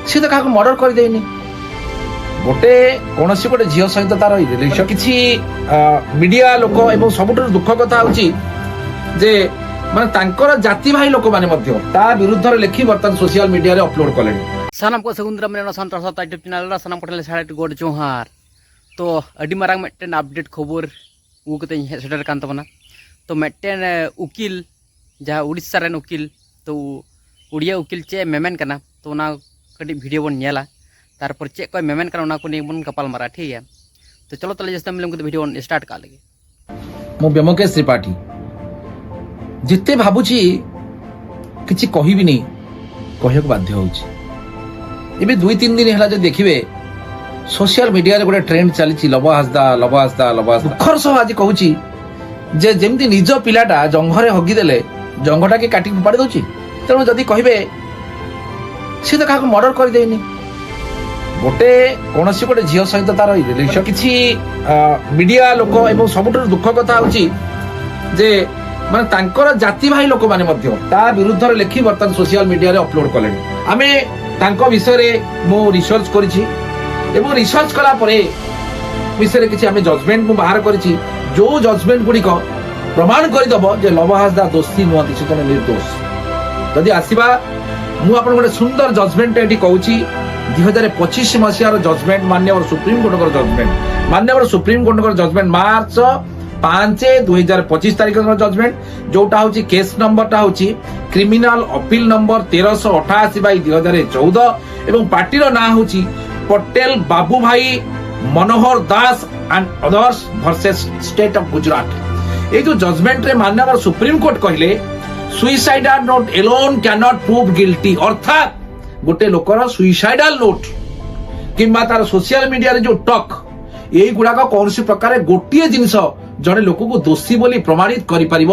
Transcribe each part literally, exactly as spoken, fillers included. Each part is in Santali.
ସିଏ ତ କାହାକୁ ମର୍ଡର କରିଦେଇନି। ଗୋଟେ, କୌଣସି ଗୋଟେ ଝିଅ ସହିତ ତାର ରିଲେସନ କିଛି, ଅ, ମିଡିଆ ଲୋକ ଏବଂ ସବୁଠାରୁ ଦୁଃଖ କଥା ହଉଛି ଯେ ମାନେ ତାଙ୍କର ଜାତି ଭାଇ ଲୋକମାନେ ମଧ୍ୟ ତା ବିରୁଦ୍ଧରେ ଲେଖି ବର୍ତ୍ତମାନ ସୋସିଆଲ ମିଡିଆରେ ଅପଲୋଡ କଲେଣି। ᱥᱟᱱᱟᱢ ᱠᱚ ᱥᱟᱹᱜᱩᱱ ᱫᱟᱨᱟᱢ ᱢᱮᱱᱟᱜᱼᱟ ᱥᱟᱱᱛᱟᱲ ᱥᱟᱶᱛᱟ YouTube ᱪᱮᱱᱮᱞ ᱨᱮ᱾ ᱥᱟᱱᱟᱢ ᱠᱚᱴᱷᱮᱱ ᱞᱮ ᱥᱟᱲᱮ ᱜᱚᱰ ᱡᱚᱦᱟᱨ᱾ ᱛᱚ ᱟᱹᱰᱤ ᱢᱟᱨᱟᱝ ᱢᱤᱫᱴᱮᱱ ᱟᱯᱰᱮᱴ ᱠᱷᱚᱵᱚᱨ ᱟᱹᱜᱩ ᱠᱟᱛᱮ ᱤᱧ ᱦᱮᱡ ᱥᱮᱴᱮᱨ ᱟᱠᱟᱱ ᱛᱟᱵᱚᱱᱟ᱾ ᱛᱚ ᱢᱤᱫᱴᱮᱱ ᱮ, ᱩᱠᱤᱞ, ᱡᱟᱦᱟᱸ ᱩᱲᱤᱥᱥᱟ ᱨᱮᱱ ᱩᱠᱤᱞ, ᱛᱚ ᱩᱲᱤᱭᱟ ᱩᱠᱤᱞ ᱪᱮᱫ ᱮ ᱢᱮᱢᱮᱱ ᱠᱟᱱᱟ, ᱛᱚ ᱚᱱᱟ ᱠᱟᱹᱴᱤᱡ ᱵᱷᱤᱰᱤᱭᱳ ᱵᱚᱱ ᱧᱮᱞᱟ᱾ ᱛᱟᱨᱯᱚᱨ ᱪᱮᱫ ᱠᱚᱭ ᱢᱮᱢᱮᱱ ᱠᱟᱱᱟ ᱚᱱᱟ ᱠᱚ ᱱᱤᱭᱮ ᱵᱚᱱ ᱜᱟᱯᱟᱞ ᱢᱟᱨᱟᱜᱼᱟ, ᱴᱷᱤᱠ ᱜᱮᱭᱟ? ᱛᱚ ᱪᱚᱞᱚ ᱛᱟᱦᱞᱮ ᱡᱟᱹᱥᱛᱤ ᱵᱟᱝ ᱵᱤᱞᱚᱢ ᱠᱟᱛᱮ ᱵᱷᱤᱰᱤᱭᱳ ᱵᱚᱱ ᱥᱴᱟᱨᱴ ᱠᱟᱜ ᱞᱮᱜᱮ᱾ ମୁଁ ବ୍ୟୋମକେଶ ତ୍ରିପାଠୀ। ଯେତେ ଭାବୁଛି କିଛି କହିବିନି, କହିବାକୁ ବାଧ୍ୟ ହଉଛି। ଏବେ ଦୁଇ ତିନି ଦିନ ହେଲା ଯଦି ଦେଖିବେ, ସୋସିଆଲ ମିଡିଆରେ ଗୋଟେ ଟ୍ରେଣ୍ଡ ଚାଲିଛି, ଲବ ହାସଦା, ଲବ ହାସଦା, ଲବ ହାସଦା। ଦୁଃଖର ସହ ଆଜି କହୁଛି ଯେ ଯେମିତି ନିଜ ପିଲାଟା ଜଙ୍ଘରେ ହଗିଦେଲେ ଜଙ୍ଘଟା କିଏ କାଟିକି ଫୋପାଡ଼ି ଦଉଛି। ତେଣୁ ଯଦି କହିବେ, ସିଏ ତ କାହାକୁ ମର୍ଡର କରିଦେଇନି। ଗୋଟେ, କୌଣସି ଗୋଟେ ଝିଅ ସହିତ ତାର ରିଲେସନ କିଛି, ଅ, ମିଡିଆ ଲୋକ ଏବଂ ସବୁଠାରୁ ଦୁଃଖ କଥା ହଉଛି ଯେ ମାନେ ତାଙ୍କର ଜାତି ଭାଇ ଲୋକମାନେ ମଧ୍ୟ ତା ବିରୁଦ୍ଧରେ ଲେଖି ବର୍ତ୍ତମାନ ସୋସିଆଲ ମିଡିଆରେ ଅପଲୋଡ କଲେଣି। ଆମେ ତାଙ୍କ ବିଷୟରେ ମୁଁ ରିସର୍ଚ୍ଚ କରିଛି ଏବଂ ରିସର୍ଚ୍ଚ କଲା ପରେ ବିଷୟରେ କିଛି ଆମେ ଜଜମେଣ୍ଟ ମୁଁ ବାହାର କରିଛି। ଯୋଉ ଜଜମେଣ୍ଟ ଗୁଡ଼ିକ ପ୍ରମାଣ କରିଦେବ ଯେ ଲବ ହାସଦା ଦୋଷୀ ନୁହନ୍ତି, ସେ ଜଣେ ନିର୍ଦ୍ଦୋଷ। ଯଦି ଆସିବା, ମୁଁ ଆପଣଙ୍କୁ ଗୋଟେ ସୁନ୍ଦର ଜଜମେଣ୍ଟ ଏଠି କହୁଛି। ଦୁଇ ହଜାର ପଚିଶ ମସିହାର ଜଜମେଣ୍ଟ, ମାନ୍ୟବର ସୁପ୍ରିମକୋର୍ଟଙ୍କର ଜଜମେଣ୍ଟ, ମାନ୍ୟବର ସୁପ୍ରିମକୋର୍ଟଙ୍କର ଜଜମେଣ୍ଟ, ମାର୍ଚ୍ଚ ପାଞ୍ଚ, ଦୁଇ ହଜାର ପଚିଶ ତାରିଖର ଜଜମେଣ୍ଟ, ଯୋଉଟା ହଉଛି କେସ୍ ନମ୍ବରଟା ହଉଛି କ୍ରିମିନାଲ ଅପିଲ ନମ୍ବର ତେରଶହ ଅଠାଅଶୀ ବାଇ ଦୁଇ ହଜାର ଚଉଦ ଏବଂ ପାର୍ଟିର ନାଁ ହଉଛି Patel Babu Bhai Manohar Das and others versus state of Gujarat. ଏଇ ଯୋଉ ଜଜମେଣ୍ଟରେ ମାନ୍ୟବର ସୁପ୍ରିମକୋର୍ଟ କହିଲେ, suicidal note alone cannot prove guilty, ଅର୍ଥାତ୍ ଗୋଟେ ଲୋକର ସୁଇସାଇଡାଲ ନୋଟ କିମ୍ବା ତାର ସୋସିଆଲ ମିଡିଆରେ ଯୋଉ ଟକ୍, ଏଇଗୁଡାକ କୌଣସି ପ୍ରକାରେ ଗୋଟିଏ ଜିନିଷ ଜଣେ ଲୋକକୁ ଦୋଷୀ ବୋଲି ପ୍ରମାଣିତ କରିପାରିବ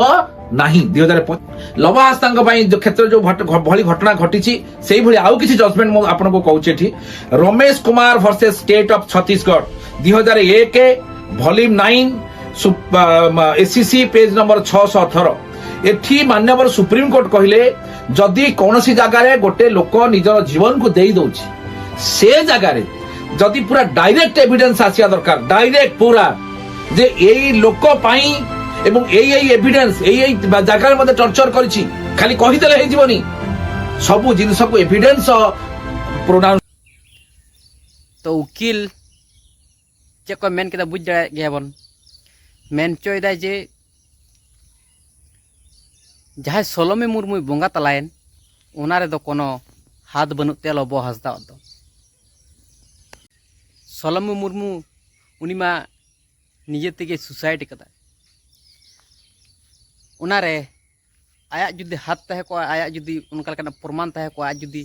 ନାହିଁ। ଦୁଇ ହଜାର ପଚିଶ ଲବ ହାସଦାଙ୍କ ପାଇଁ ଯୋଉ କ୍ଷେତ୍ରରେ ଯୋଉ ଭଟ-, ଘ-, ଭଳି ଘଟଣା ଘଟିଛି, ସେଇଭଳି ଆଉ କିଛି ଜଜମେଣ୍ଟ ମୁଁ ଆପଣଙ୍କୁ କହୁଛି ଏଠି। Ramesh Kumar versus state of Chhattisgarh, ଦୁଇ ହଜାର ଏକ, ଭଲ୍ୟୁମ ନାଇନ୍, ସୁ-, ଆ, ମା-, ଏସିସି ପେଜ ନମ୍ବର ଛଅଶହ ଅଠର। ଏଠି ମାନ୍ୟବର ସୁପ୍ରିମକୋର୍ଟ କହିଲେ, ଯଦି କୌଣସି ଜାଗାରେ ଗୋଟେ ଲୋକ ନିଜର ଜୀବନକୁ ଦେଇ ଦଉଛି, ସେ ଜାଗାରେ ଯଦି ପୁରା ଡାଇରେକ୍ଟ ଏଭିଡେନ୍ସ ଆସିବା ଦରକାର, ଡାଇରେକ୍ଟ ପୁରା, ଯେ ଏଇ ଲୋକ ପାଇଁ ଏବଂ ଏଇ ଏଇ ଏଭିଡେନ୍ସ, ଏଇ ଏଇ ଜାଗାରେ ମୋତେ ଟର୍ଚର କରିଛି, ଖାଲି କହିଦେଲେ ହେଇଯିବନି, ସବୁ ଜିନିଷକୁ ଏଭିଡେନ୍ସ ସହ ପ୍ରୋନାଉନ୍ସ। ᱛᱚ ᱩᱠᱤᱞ ᱪᱮᱫ ᱠᱚ ᱢᱮᱱ ᱠᱮᱫᱟ ᱵᱩᱡᱽ ᱫᱟᱲᱮᱭᱟᱜ ᱜᱮᱭᱟ ᱵᱚᱱ᱾ ᱢᱮᱱ ᱦᱚᱪᱚᱭᱮᱫᱟᱭ ᱡᱮ ᱡᱟᱦᱟᱸᱭ ᱥᱚᱞᱚᱢᱤ ᱢᱩᱨᱢᱩᱭ ᱵᱚᱸᱜᱟ ᱛᱟᱞᱟᱭᱮᱱ, ᱚᱱᱟ ᱨᱮᱫᱚ ᱠᱳᱱᱳ ᱦᱟᱛ ᱵᱟᱹᱱᱩᱜ ᱛᱟᱭᱟ ᱞᱚᱵᱚ ᱦᱟᱸᱥᱫᱟᱣᱟᱜ ᱫᱚ᱾ ᱥᱚᱞᱚᱢᱤ ᱢᱩᱨᱢᱩ ᱩᱱᱤ ᱢᱟ ᱱᱤᱡᱮ ᱛᱮᱜᱮ ᱥᱩᱥᱟᱭᱤᱰ ᱠᱟᱫᱟ᱾ ᱚᱱᱟᱨᱮ ᱟᱭᱟᱜ ᱡᱩᱫᱤ ᱦᱟᱛ ᱛᱟᱦᱮᱸ ᱠᱚᱜᱼᱟ, ᱟᱭᱟᱜ ᱡᱩᱫᱤ ᱚᱱᱠᱟ ᱞᱮᱠᱟᱱᱟᱜ ᱯᱨᱚᱢᱟᱱ ᱛᱟᱦᱮᱸ ᱠᱚᱜᱼᱟ, ᱟᱡ ᱡᱩᱫᱤ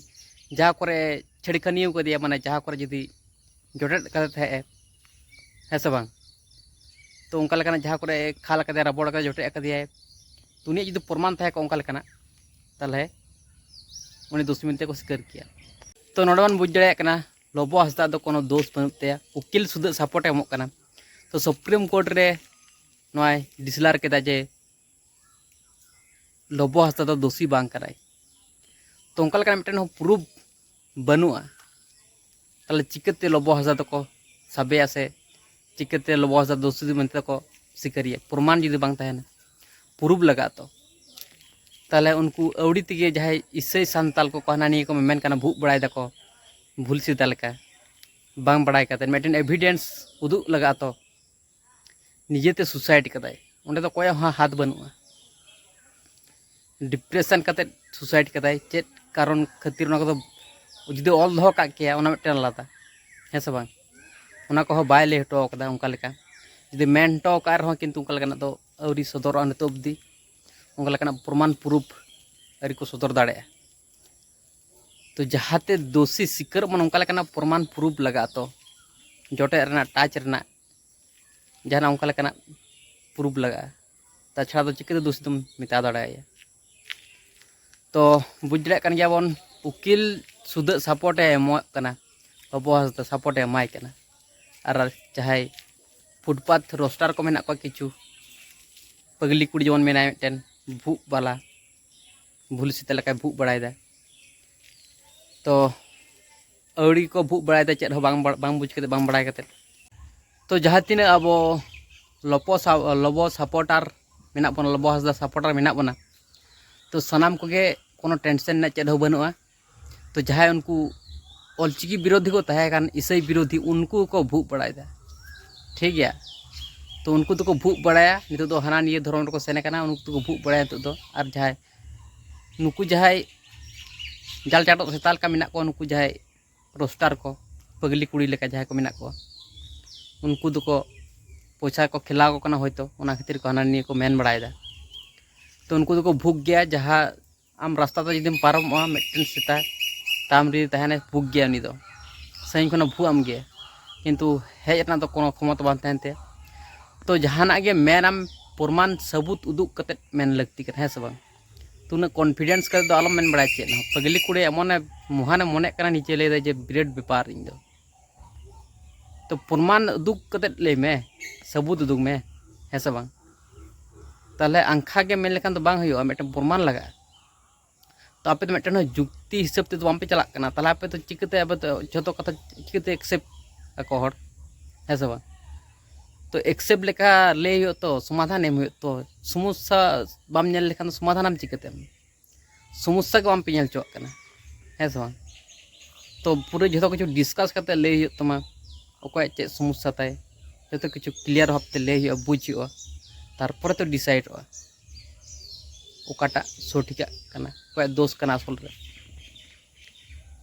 ᱡᱟᱦᱟᱸ ᱠᱚᱨᱮ ᱪᱷᱟᱹᱲᱠᱷᱟᱹᱱᱤᱭᱟᱹ ᱠᱟᱫᱮᱭᱟ, ᱢᱟᱱᱮ ᱡᱟᱦᱟᱸ ᱠᱚᱨᱮ ᱡᱩᱫᱤ ᱡᱚᱴᱮᱫ ᱠᱟᱫᱮ ᱛᱟᱦᱮᱸᱜ ᱮ, ᱦᱮᱸ ᱥᱮ ᱵᱟᱝ? ᱛᱚ ᱚᱱᱠᱟ ᱞᱮᱠᱟᱱᱟᱜ ᱡᱟᱦᱟᱸ ᱠᱚᱨᱮ ᱠᱷᱟᱞ ᱠᱟᱫᱮᱭᱟ, ᱨᱟᱵᱚᱲ ᱠᱟᱫᱮᱭᱟ, ᱡᱚᱴᱮᱫ ᱠᱟᱫᱮᱭᱟᱭ, ᱛᱚ ᱩᱱᱤᱭᱟᱜ ᱡᱩᱫᱤ ᱯᱨᱚᱢᱟᱱ ᱛᱟᱦᱮᱸ ᱠᱚᱜᱼᱟ ᱚᱱᱠᱟ ᱞᱮᱠᱟᱱᱟᱜ, ᱛᱟᱦᱚᱞᱮ ᱩᱱᱤ ᱫᱳᱥᱤ ᱢᱮᱱᱛᱮ ᱠᱚ ᱥᱤᱠᱟᱹᱨ ᱠᱮᱭᱟ᱾ ᱛᱚ ᱱᱚᱰᱮ ᱵᱚᱱ ᱵᱩᱡᱽ ᱫᱟᱲᱮᱭᱟᱜ ᱠᱟᱱᱟ ᱞᱚᱵᱚ ᱦᱟᱸᱥᱫᱟ ᱫᱚ ᱠᱳᱱᱳ ᱫᱳᱥ ᱵᱟᱹᱱᱩᱜ ᱛᱟᱭᱟ, ᱩᱠᱤᱞ ᱥᱩᱫᱷᱟᱹ ᱥᱟᱯᱳᱨᱴ ᱮ ᱮᱢᱚᱜ ᱠᱟᱱᱟ᱾ ᱛᱚ ᱥᱩᱯᱨᱤᱢ ᱠᱳᱨᱴ ᱨᱮ ᱱᱚᱣᱟᱭ ᱰᱤᱥᱞᱟᱨ ᱠᱮᱫᱟ ᱡᱮ ᱞᱚᱵᱚ ᱦᱟᱸᱥᱫᱟ ᱫᱚ ᱫᱳᱥᱤ ᱵᱟᱝ ᱠᱟᱱᱟᱭ᱾ ᱛᱚ ᱚᱱᱠᱟ ᱞᱮᱠᱟᱱᱟᱜ ᱢᱤᱫᱴᱮᱱ ᱦᱚᱸ ᱯᱨᱩᱯᱷ ᱵᱟᱹᱱᱩᱜᱼᱟ, ᱛᱟᱦᱚᱞᱮ ᱪᱤᱠᱟᱹᱛᱮ ᱞᱚᱵᱚ ᱦᱟᱸᱥᱫᱟ ᱫᱚᱠᱚ ᱥᱟᱵᱮᱭᱟ ᱥᱮ ᱪᱤᱠᱟᱹᱛᱮ ᱞᱚᱵᱚ ᱦᱟᱸᱥᱫᱟ ᱫᱳᱥᱤ ᱢᱮᱱᱛᱮ ᱠᱚ ᱥᱤᱠᱟᱹᱨᱤᱭᱟ? ᱯᱨᱚᱢᱟᱱ ᱡᱩᱫᱤ ᱵᱟᱝ ᱛᱟᱦᱮᱱᱟ, ᱯᱨᱩᱯᱷ ᱞᱟᱜᱟᱜᱼᱟ ᱛᱚ᱾ ᱛᱟᱦᱚᱞᱮ ᱩᱱᱠᱩ ᱟᱹᱣᱲᱤ ᱛᱮᱜᱮ ᱡᱟᱦᱟᱸᱭ ᱤᱥᱟᱹᱭ ᱥᱟᱱᱛᱟᱞ ᱠᱚᱠᱚ ᱦᱟᱱᱟ ᱱᱤᱭᱟᱹ ᱠᱚ ᱢᱮᱢᱮᱱ ᱠᱟᱱᱟ, ᱵᱷᱩᱜ ᱵᱟᱲᱟᱭ ᱫᱟᱠᱚ ᱵᱷᱩᱞ ᱥᱤᱫᱷᱟ ᱞᱮᱠᱟ, ᱵᱟᱝ ᱵᱟᱲᱟᱭ ᱠᱟᱛᱮ ᱢᱤᱫᱴᱮᱱ ᱮᱵᱷᱤᱰᱮᱱᱥ ᱩᱫᱩᱜ ᱞᱟᱜᱟᱜᱼᱟ ᱛᱚ᱾ ᱱᱤᱡᱮᱛᱮ ᱥᱩᱥᱟᱭᱤᱰ ᱠᱟᱫᱟᱭ, ᱚᱸᱰᱮ ᱫᱚ ᱚᱠᱚᱭᱟᱜ ᱦᱚᱸ ᱦᱟᱛ ᱵᱟᱹᱱᱩᱜᱼᱟ᱾ ᱰᱤᱯᱨᱮᱥᱚᱱ ᱠᱟᱛᱮ ᱥᱩᱥᱟᱭᱤᱰ ᱠᱟᱫᱟᱭ, ᱪᱮᱫ ᱠᱟᱨᱚᱱ ᱠᱷᱟᱹᱛᱤᱨ ᱚᱱᱟ ᱠᱚᱫᱚ ᱡᱩᱫᱤ ᱚᱞ ᱫᱚᱦᱚ ᱠᱟᱜ ᱠᱮᱭᱟ, ᱚᱱᱟ ᱢᱤᱫᱴᱮᱱ ᱟᱞᱟᱫᱟ, ᱦᱮᱸ ᱥᱮ ᱵᱟᱝ? ᱚᱱᱟ ᱠᱚᱦᱚᱸ ᱵᱟᱭ ᱞᱟᱹᱭ ᱦᱚᱴᱚ ᱠᱟᱫᱟ ᱚᱱᱠᱟ ᱞᱮᱠᱟ᱾ ᱡᱩᱫᱤ ᱢᱮᱱ ᱦᱚᱴᱚ ᱠᱟᱜ ᱨᱮᱦᱚᱸ, ᱠᱤᱱᱛᱩ ᱚᱱᱠᱟ ᱞᱮᱠᱟᱱᱟᱜ ᱫᱚ ᱟᱹᱣᱨᱤ ᱥᱚᱫᱚᱨᱚᱜᱼᱟ ᱱᱤᱛᱚᱜ ᱚᱵᱫᱤ, ᱚᱱᱠᱟ ᱞᱮᱠᱟᱱᱟᱜ ᱯᱨᱚᱢᱟᱱ ᱯᱨᱩᱯᱷ ᱟᱹᱣᱨᱤ ᱠᱚ ᱥᱚᱫᱚᱨ ᱫᱟᱲᱮᱭᱟᱜᱼᱟ᱾ ᱛᱚ ᱡᱟᱦᱟᱸᱛᱮ ᱫᱳᱥᱤ ᱥᱤᱠᱟᱹᱨᱚᱜ ᱢᱟ, ᱱᱚᱝᱠᱟ ᱞᱮᱠᱟᱱᱟᱜ ᱯᱨᱚᱢᱟᱱ ᱯᱨᱩᱯᱷ ᱞᱟᱜᱟᱜᱼᱟ ᱛᱚ, ᱡᱚᱴᱮᱫ ᱨᱮᱱᱟᱜ, ᱴᱟᱪ ᱨᱮᱱᱟᱜ, ᱡᱟᱦᱟᱱᱟᱜ ᱚᱱᱠᱟ ᱞᱮᱠᱟᱱᱟᱜ ᱯᱨᱩᱯᱷ ᱞᱟᱜᱟᱜᱼᱟ᱾ ᱛᱟᱪᱷᱟᱲᱟ ᱫᱚ ᱪᱤᱠᱟᱹᱛᱮ ᱫᱳᱥᱤ ᱫᱚᱢ ᱢᱮᱛᱟᱣ ᱫᱟᱲᱮᱭᱟᱭᱟ? ᱛᱚ ᱵᱩᱡᱽ ᱫᱟᱲᱮᱭᱟᱜ ᱠᱟᱱ ᱜᱮᱭᱟᱵᱚᱱ, ᱩᱠᱤᱞ ᱥᱩᱫᱷᱟᱹᱜ ᱥᱟᱯᱳᱨᱴ ᱮ ᱮᱢᱚᱜ ᱠᱟᱱᱟ, ᱞᱚᱵᱚ ᱦᱟᱸᱥᱫᱟ ᱥᱟᱯᱳᱨᱴ ᱮ ᱮᱢᱟᱭ ᱠᱟᱱᱟ᱾ ᱟᱨ ᱡᱟᱦᱟᱸᱭ ᱯᱷᱩᱴᱯᱟᱛ ᱨᱳᱥᱴᱟᱨ ᱠᱚ ᱢᱮᱱᱟᱜ ᱠᱚᱣᱟ, ᱠᱤᱪᱷᱩ ᱯᱟᱹᱜᱽᱞᱤ ᱠᱩᱲᱤ ᱡᱮᱢᱚᱱ ᱢᱮᱱᱟᱭ ᱢᱤᱫᱴᱮᱱ, ᱵᱷᱩᱜ ᱵᱟᱞᱟ, ᱵᱷᱩᱞ ᱥᱮᱛᱟ ᱞᱮᱠᱟᱭ ᱵᱷᱩᱜ ᱵᱟᱲᱟᱭᱮᱫᱟ᱾ ᱛᱚ ᱟᱹᱣᱲᱤ ᱠᱚ ᱵᱷᱩᱜ ᱵᱟᱲᱟᱭᱮᱫᱟ, ᱪᱮᱫ ᱦᱚᱸ ᱵᱟᱝ ᱵᱟᱲ- ᱵᱟᱝ ᱵᱩᱡᱽ ᱠᱟᱛᱮ, ᱵᱟᱝ ᱵᱟᱲᱟᱭ ᱠᱟᱛᱮ᱾ ᱛᱚ ᱡᱟᱦᱟᱸ ᱛᱤᱱᱟᱹᱜ ᱟᱵᱚ ᱞᱚᱵᱚ ᱥᱟ- ᱞᱚᱵᱚ ᱥᱟᱯᱳᱨᱴᱟᱨ ᱢᱮᱱᱟᱜ ᱵᱚᱱᱟ, ᱞᱚᱵᱚ ᱦᱟᱸᱥᱫᱟ ᱥᱟᱯᱳᱨᱴᱟᱨ ᱢᱮᱱᱟᱜ ᱵᱚᱱᱟ, ᱛᱚ ᱥᱟᱱᱟᱢ ᱠᱚᱜᱮ ᱠᱳᱱᱳ ᱴᱮᱱᱥᱮᱱ ᱨᱮᱱᱟᱜ ᱪᱮᱫ ᱦᱚᱸ ᱵᱟᱹᱱᱩᱜᱼᱟ᱾ ᱛᱚ ᱡᱟᱦᱟᱸᱭ ᱩᱱᱠᱩ ᱚᱞᱪᱤᱠᱤ ᱵᱤᱨᱳᱫᱷᱤ ᱠᱚ ᱛᱟᱦᱮᱸ ᱠᱟᱱ, ᱤᱥᱟᱹᱭ ᱵᱤᱨᱳᱫᱷᱤ, ᱩᱱᱠᱩ ᱠᱚ ᱵᱷᱩᱜ ᱵᱟᱲᱟᱭᱮᱫᱟ, ᱴᱷᱤᱠ ᱜᱮᱭᱟ᱾ ᱛᱚ ᱩᱱᱠᱩ ᱫᱚᱠᱚ ᱵᱷᱩᱜ ᱵᱟᱲᱟᱭᱟ, ᱱᱤᱛᱚᱜ ᱫᱚ ᱦᱟᱱᱟ ᱱᱤᱭᱟᱹ ᱫᱷᱚᱨᱚᱢ ᱨᱮᱠᱚ ᱥᱮᱱ ᱟᱠᱟᱱᱟ, ᱩᱱᱠᱩ ᱫᱚᱠᱚ ᱵᱷᱩᱜ ᱵᱟᱲᱟᱭᱟ ᱱᱤᱛᱚᱜ ᱫᱚ᱾ ᱟᱨ ᱡᱟᱦᱟᱸᱭ ᱱᱩᱠᱩ ᱡᱟᱦᱟᱸᱭ ᱡᱟᱞ ᱪᱟᱴᱚᱜ ᱥᱮᱛᱟ ᱞᱮᱠᱟ ᱢᱮᱱᱟᱜ ᱠᱚᱣᱟ, ᱱᱩᱠᱩ ᱡᱟᱦᱟᱸᱭ ᱨᱳᱥᱴᱟᱨ ᱠᱚ, ᱯᱟᱹᱜᱽᱞᱤ ᱠᱩᱲᱤ ᱞᱮᱠᱟ ᱡᱟᱦᱟᱸᱭ ᱠᱚ ᱢᱮᱱᱟᱜ ᱠᱚᱣᱟ, ᱩᱱᱠᱩ ᱫᱚᱠᱚ ᱯᱚᱭᱥᱟ ᱠᱚ ᱠᱷᱮᱞᱟᱣ ᱟᱠᱚ ᱠᱟᱱᱟ ᱦᱚᱭᱛᱳ, ᱚᱱᱟ ᱠᱷᱟᱹᱛᱤᱨ ᱠᱚ ᱦᱟᱱᱟ ᱱᱤᱭᱟᱹ ᱠᱚ ᱢᱮᱱ ᱵᱟᱲᱟᱭᱮᱫᱟ᱾ ᱛᱚ ᱩᱱᱠᱩ ᱫᱚᱠᱚ ᱵᱷᱩᱜᱽ ᱜᱮᱭᱟ᱾ ᱡᱟᱦᱟᱸ ᱟᱢ ᱨᱟᱥᱛᱟ ᱛᱮ ᱡᱩᱫᱤᱢ ᱯᱟᱨᱚᱢᱚᱜᱼᱟ, ᱢᱤᱫᱴᱮᱱ ᱥᱮᱛᱟ ᱛᱟᱢ ᱨᱮ ᱛᱟᱦᱮᱱᱟᱭ, ᱵᱷᱩᱜᱽ ᱜᱮᱭᱟ ᱩᱱᱤ ᱫᱚ, ᱥᱟᱺᱜᱤᱧ ᱠᱷᱚᱱᱟᱜ ᱵᱷᱩᱜ ᱟᱢ ᱜᱮ, ᱠᱤᱱᱛᱩ ᱦᱮᱡ ᱨᱮᱱᱟᱜ ᱫᱚ ᱠᱳᱱᱳ ᱠᱷᱚᱢᱚᱛᱟ ᱵᱟᱝ ᱛᱟᱦᱮᱱ ᱛᱟᱭᱟ᱾ ᱛᱚ ᱡᱟᱦᱟᱱᱟᱜ ᱜᱮ ᱢᱮᱱᱟᱢ, ᱯᱨᱚᱢᱟᱱ ᱥᱟᱹᱵᱩᱛ ᱩᱫᱩᱜ ᱠᱟᱛᱮᱫ ᱢᱮᱱ ᱞᱟᱹᱠᱛᱤ ᱠᱟᱱᱟ, ᱦᱮᱸ ᱥᱮ ᱵᱟᱝ? ᱛᱚ ᱩᱱᱟᱹᱜ ᱠᱚᱱᱯᱷᱤᱰᱮᱱᱥ ᱠᱟᱛᱮᱫ ᱫᱚ ᱟᱞᱚᱢ ᱢᱮᱱ ᱵᱟᱲᱟᱭᱟ ᱪᱮᱫ ᱦᱚᱸ᱾ ᱯᱟᱹᱜᱽᱞᱤ ᱠᱩᱲᱤ ᱮᱢᱚᱱᱮ ᱢᱚᱦᱟᱱᱮ ᱢᱚᱱᱮᱜ ᱠᱟᱱᱟ, ᱱᱤᱡᱮ ᱞᱟᱹᱭᱫᱟ ᱡᱮ ᱵᱤᱨᱟᱴ ᱵᱮᱯᱟᱨ ᱤᱧ ᱫᱚ᱾ ᱛᱚ ᱯᱨᱚᱢᱟᱱ ᱩᱫᱩᱜ ᱠᱟᱛᱮᱫ ᱞᱟᱹᱭ ᱢᱮ, ᱥᱟᱹᱵᱩᱛ ᱩᱫᱩᱜ ᱢᱮ, ᱦᱮᱸ ᱥᱮ ᱵᱟᱝ? ᱛᱟᱦᱚᱞᱮ ᱟᱝᱠᱷᱟ ᱜᱮ ᱢᱮᱱ ᱞᱮᱠᱷᱟᱱ ᱫᱚ ᱵᱟᱝ ᱦᱩᱭᱩᱜᱼᱟ, ᱢᱤᱫᱴᱮᱱ ᱯᱨᱚᱢᱟᱱ ᱞᱟᱜᱟᱜᱼᱟ᱾ ᱛᱚ ᱟᱯᱮ ᱫᱚ ᱢᱤᱫᱴᱮᱱ ᱦᱚᱸ ᱡᱩᱠᱛᱤ ᱦᱤᱥᱟᱹᱵ ᱛᱮᱫᱚ ᱵᱟᱝᱯᱮ ᱪᱟᱞᱟᱜ ᱠᱟᱱᱟ, ᱛᱟᱦᱚᱞᱮ ᱟᱯᱮ ᱫᱚ ᱪᱤᱠᱟᱹᱛᱮ, ᱟᱯᱮ ᱫᱚ ᱡᱷᱚᱛᱚ ᱠᱟᱛᱷᱟ ᱪᱤᱠᱟᱹᱛᱮ ᱮᱠᱥᱮᱯᱴ ᱟᱠᱚ ᱦᱚᱲ, ᱦᱮᱸ ᱥᱮ ᱵᱟᱝ? ᱛᱚ ᱮᱠᱥᱮᱯᱴ ᱞᱮᱠᱟ ᱞᱟᱹᱭ ᱦᱩᱭᱩᱜᱼᱟ, ᱛᱚ ᱥᱚᱢᱟᱫᱷᱟᱱ ᱮᱢ ᱦᱩᱭᱩᱜᱼᱟ᱾ ᱛᱚ ᱥᱚᱢᱚᱥᱥᱟ ᱵᱟᱢ ᱧᱮᱞ ᱞᱮᱠᱷᱟᱱ ᱫᱚ ᱥᱚᱢᱟᱫᱷᱟᱱ ᱟᱢ ᱪᱤᱠᱟᱹᱛᱮᱢ? ᱥᱚᱢᱚᱥᱥᱟ ᱜᱮ ᱵᱟᱢ ᱯᱮ ᱧᱮᱞ ᱦᱚᱪᱚᱣᱟᱜ ᱠᱟᱱᱟ, ᱦᱮᱸ ᱥᱮ ᱵᱟᱝ? ᱛᱚ ᱯᱩᱨᱟᱹ ᱡᱷᱚᱛᱚ ᱠᱤᱪᱷᱩ ᱰᱤᱥᱠᱟᱥ ᱠᱟᱛᱮ ᱞᱟᱹᱭ ᱦᱩᱭᱩᱜ ᱛᱟᱢᱟ, ᱚᱠᱚᱭᱟᱜ ᱪᱮᱫ ᱥᱚᱢᱚᱥᱥᱟ ᱛᱟᱭ, ᱡᱷᱚᱛᱚ ᱠᱤᱪᱷᱩ ᱠᱞᱤᱭᱟᱨ ᱵᱷᱟᱵᱛᱮ ᱞᱟᱹᱭ ᱦᱩᱭᱩᱜᱼᱟ, ᱵᱩᱡᱽ ᱦᱩᱭᱩᱜᱼᱟ, ᱛᱟᱨᱯᱚᱨᱮ ᱛᱚ ᱰᱤᱥᱟᱭᱤᱰᱚᱜᱼᱟ ᱚᱠᱟᱴᱟᱜ ᱥᱚᱴᱷᱤᱠᱟᱜ ᱠᱟᱱᱟ, ᱚᱠᱚᱭᱟᱜ ᱫᱳᱥ ᱠᱟᱱᱟ ᱟᱥᱚᱞ ᱨᱮ,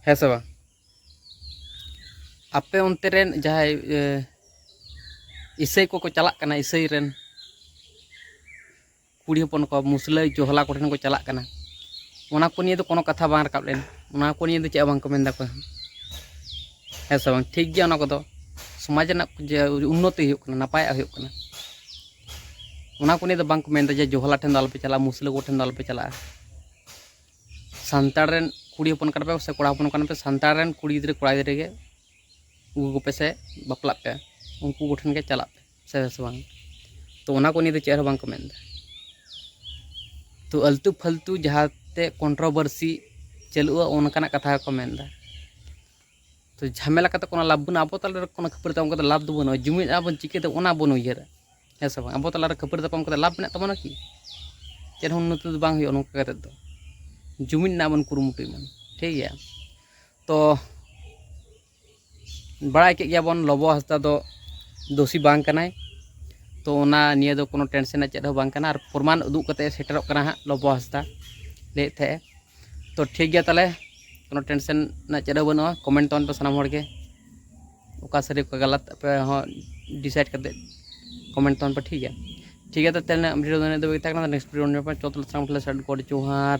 ᱦᱮᱸ ᱥᱮ ᱵᱟᱝ? ᱟᱯᱮ ᱚᱱᱛᱮ ᱨᱮᱱ ᱡᱟᱦᱟᱸᱭ ᱮ, ᱤᱥᱟᱹᱭ ᱠᱚᱠᱚ ᱪᱟᱞᱟᱜ ᱠᱟᱱᱟ, ᱤᱥᱟᱹᱭ ᱨᱮᱱ ᱠᱩᱲᱤ ᱦᱚᱯᱚᱱ ᱠᱚ ᱢᱩᱥᱞᱟᱹ ᱡᱚᱦᱞᱟ ᱠᱚᱴᱷᱮᱱ ᱠᱚ ᱪᱟᱞᱟᱜ ᱠᱟᱱᱟ, ᱚᱱᱟ ᱠᱚ ᱱᱤᱭᱮ ᱫᱚ ᱠᱳᱱᱳ ᱠᱟᱛᱷᱟ ᱵᱟᱝ ᱨᱟᱠᱟᱵ ᱞᱮᱱ, ᱚᱱᱟ ᱠᱚ ᱱᱤᱭᱮ ᱫᱚ ᱪᱮᱫ ᱦᱚᱸ ᱵᱟᱝ ᱠᱚ ᱢᱮᱱ ᱫᱟᱠᱚ, ᱦᱮᱸ ᱥᱮ ᱵᱟᱝ? ᱴᱷᱤᱠ ᱜᱮᱭᱟ, ᱚᱱᱟ ᱠᱚᱫᱚ ᱥᱚᱢᱟᱡᱽ ᱨᱮᱱᱟᱜ ᱡᱮ ᱩᱱᱱᱚᱛᱤ ᱦᱩᱭᱩᱜ ᱠᱟᱱᱟ, ᱱᱟᱯᱟᱭᱟᱜ ᱦᱩᱭᱩᱜ ᱠᱟᱱᱟ, ᱚᱱᱟ ᱠᱚ ᱱᱤᱭᱮ ᱫᱚ ᱵᱟᱝ ᱠᱚ ᱢᱮᱱ ᱮᱫᱟ ᱡᱮ ᱡᱚᱦᱞᱟ ᱴᱷᱮᱱ ᱫᱚ ᱟᱞᱚᱯᱮ ᱪᱟᱞᱟᱜᱼᱟ, ᱢᱩᱥᱞᱟᱹ ᱠᱚᱴᱷᱮᱱ ᱫᱚ ᱟᱞᱚᱯᱮ ᱪᱟᱞᱟᱜᱼᱟ᱾ ᱥᱟᱱᱛᱟᱲ ᱨᱮᱱ ᱠᱩᱲᱤ ᱦᱚᱯᱚᱱ ᱠᱟᱱᱟ ᱯᱮ ᱥᱮ ᱠᱚᱲᱟ ᱦᱚᱯᱚᱱ ᱠᱟᱱᱟ ᱯᱮ, ᱥᱟᱱᱛᱟᱲ ᱨᱮᱱ ᱠᱩᱲᱤ ᱜᱤᱫᱽᱨᱟᱹ ᱠᱚᱲᱟ ᱜᱤᱫᱽᱨᱟᱹ ᱜᱮ ᱟᱹᱜᱩ ᱠᱚᱯᱮ ᱥᱮ ᱵᱟᱯᱞᱟᱜ ᱯᱮ, ᱩᱱᱠᱩ ᱠᱚᱴᱷᱮᱱ ᱜᱮ ᱪᱟᱞᱟᱜ ᱯᱮ, ᱥᱮ ᱵᱮᱥ ᱵᱟᱝ? ᱛᱚ ᱚᱱᱟ ᱠᱚ ᱱᱤᱭᱮ ᱫᱚ ᱪᱮᱫ ᱦᱚᱸ ᱵᱟᱝ ᱠᱚ ᱢᱮᱱ ᱮᱫᱟ᱾ ᱛᱚ ᱟᱹᱞᱛᱩ ᱯᱷᱟᱹᱞᱛᱩ ᱡᱟᱦᱟᱸᱛᱮ ᱠᱚᱱᱴᱨᱳᱵᱷᱟᱨᱥᱤ ᱪᱟᱹᱞᱩᱜᱼᱟ, ᱚᱱᱠᱟᱱᱟᱜ ᱠᱟᱛᱷᱟ ᱜᱮᱠᱚ ᱢᱮᱱᱫᱟ᱾ ᱛᱚ ᱡᱷᱟᱢᱮᱞᱟ ᱠᱟᱛᱮ ᱠᱚᱱᱳ ᱞᱟᱵᱷ ᱵᱟᱹᱱᱩᱜᱼᱟ᱾ ᱟᱵᱚ ᱛᱟᱞᱟᱨᱮ ᱠᱳᱱᱳ ᱠᱷᱟᱹᱯᱟᱹᱨᱤ ᱛᱟᱯᱟᱢ ᱠᱟᱛᱮ ᱞᱟᱵᱷ ᱫᱚ ᱵᱟᱹᱱᱩᱜᱼᱟ᱾ ᱡᱩᱢᱤᱫ ᱟᱵᱚᱱ ᱪᱤᱠᱟᱹᱛᱮ, ᱚᱱᱟ ᱵᱚᱱ ᱩᱭᱦᱟᱹᱨᱟ, ᱦᱮᱸ ᱥᱮ ᱵᱟᱝ? ᱟᱵᱚ ᱛᱟᱞᱟᱨᱮ ᱠᱷᱟᱹᱯᱟᱹᱨᱤ ᱛᱟᱯᱟᱢ ᱠᱟᱛᱮ ᱞᱟᱵᱷ ᱢᱮᱱᱟᱜ ᱛᱟᱵᱚᱱᱟ ᱠᱤ? ᱪᱮᱫ ᱦᱚᱸ ᱩᱱᱱᱚᱛᱤ ᱫᱚ ᱵᱟᱝ ᱦᱩᱭᱩᱜᱼᱟ ᱱᱚᱝᱠᱟ ᱠᱟᱛᱮ ᱫᱚ᱾ ᱡᱩᱢᱤᱫ ᱨᱮᱱᱟᱜ ᱵᱚᱱ ᱠᱩᱨᱩᱢᱩᱴᱩᱭ ᱢᱟ, ᱴᱷᱤᱠ ᱜᱮᱭᱟ? ᱛᱚ ᱵᱟᱲᱟᱭ ᱠᱮᱫ ᱜᱮᱭᱟᱵᱚᱱ, ᱞᱚᱵᱚ ᱦᱟᱸᱥᱫᱟ ᱫᱚ ᱫᱳᱥᱤ ᱵᱟᱝ ᱠᱟᱱᱟᱭ᱾ ᱛᱚ ᱚᱱᱟ ᱱᱤᱭᱟᱹ ᱫᱚ ᱠᱳᱱᱳ ᱴᱮᱱᱥᱮᱱ ᱨᱮᱱᱟᱜ ᱪᱮᱫ ᱦᱚᱸ ᱵᱟᱝ ᱠᱟᱱᱟ, ᱟᱨ ᱯᱨᱚᱢᱟᱱ ᱩᱫᱩᱜ ᱠᱟᱛᱮ ᱥᱮᱴᱮᱨᱚᱜ ᱠᱟᱱᱟ ᱦᱟᱸᱜ ᱞᱚᱵᱚ ᱦᱟᱸᱥᱫᱟ, ᱞᱟᱹᱭᱮᱫ ᱛᱟᱦᱮᱸᱫ᱾ ᱛᱚ ᱴᱷᱤᱠ ᱜᱮᱭᱟ ᱛᱟᱦᱚᱞᱮ, ᱠᱳᱱᱳ ᱴᱮᱱᱥᱮᱱ ᱨᱮᱱᱟᱜ ᱪᱮᱫ ᱦᱚᱸ ᱵᱟᱹᱱᱩᱜᱼᱟ᱾ ᱠᱚᱢᱮᱱᱴ ᱛᱟᱵᱚᱱ ᱯᱮ ᱥᱟᱱᱟᱢ ᱦᱚᱲ ᱜᱮ, ᱚᱠᱟ ᱥᱟᱹᱨᱤ ᱚᱠᱟ ᱜᱟᱞᱟᱛ ᱟᱯᱮ ᱦᱚᱸ ᱰᱤᱥᱟᱭᱤᱰ ᱠᱟᱛᱮ ᱠᱚᱢᱮᱱᱴ ᱛᱟᱵᱚᱱ ᱯᱮ, ᱴᱷᱤᱠ ᱜᱮᱭᱟ? ᱴᱷᱤᱠ ᱜᱮᱭᱟ, ᱛᱚ ᱛᱮᱦᱮᱧᱟᱜ ᱵᱷᱤᱰᱤᱭᱳ ᱫᱚ ᱤᱱᱟᱹᱜ ᱫᱷᱟᱹᱵᱤᱡ ᱛᱟᱦᱮᱸ ᱠᱟᱱᱟ᱾ ᱱᱮᱠᱥᱴ ᱵᱷᱤᱰᱤᱭᱳ ᱧᱟᱯᱟᱢ, ᱪᱚᱛ ᱞᱮ ᱥᱟᱱᱟᱢ ᱴᱷᱮᱱ ᱞᱮ ᱥᱟᱹᱰ ᱜᱚᱰ ᱡᱚᱦᱟᱨ᱾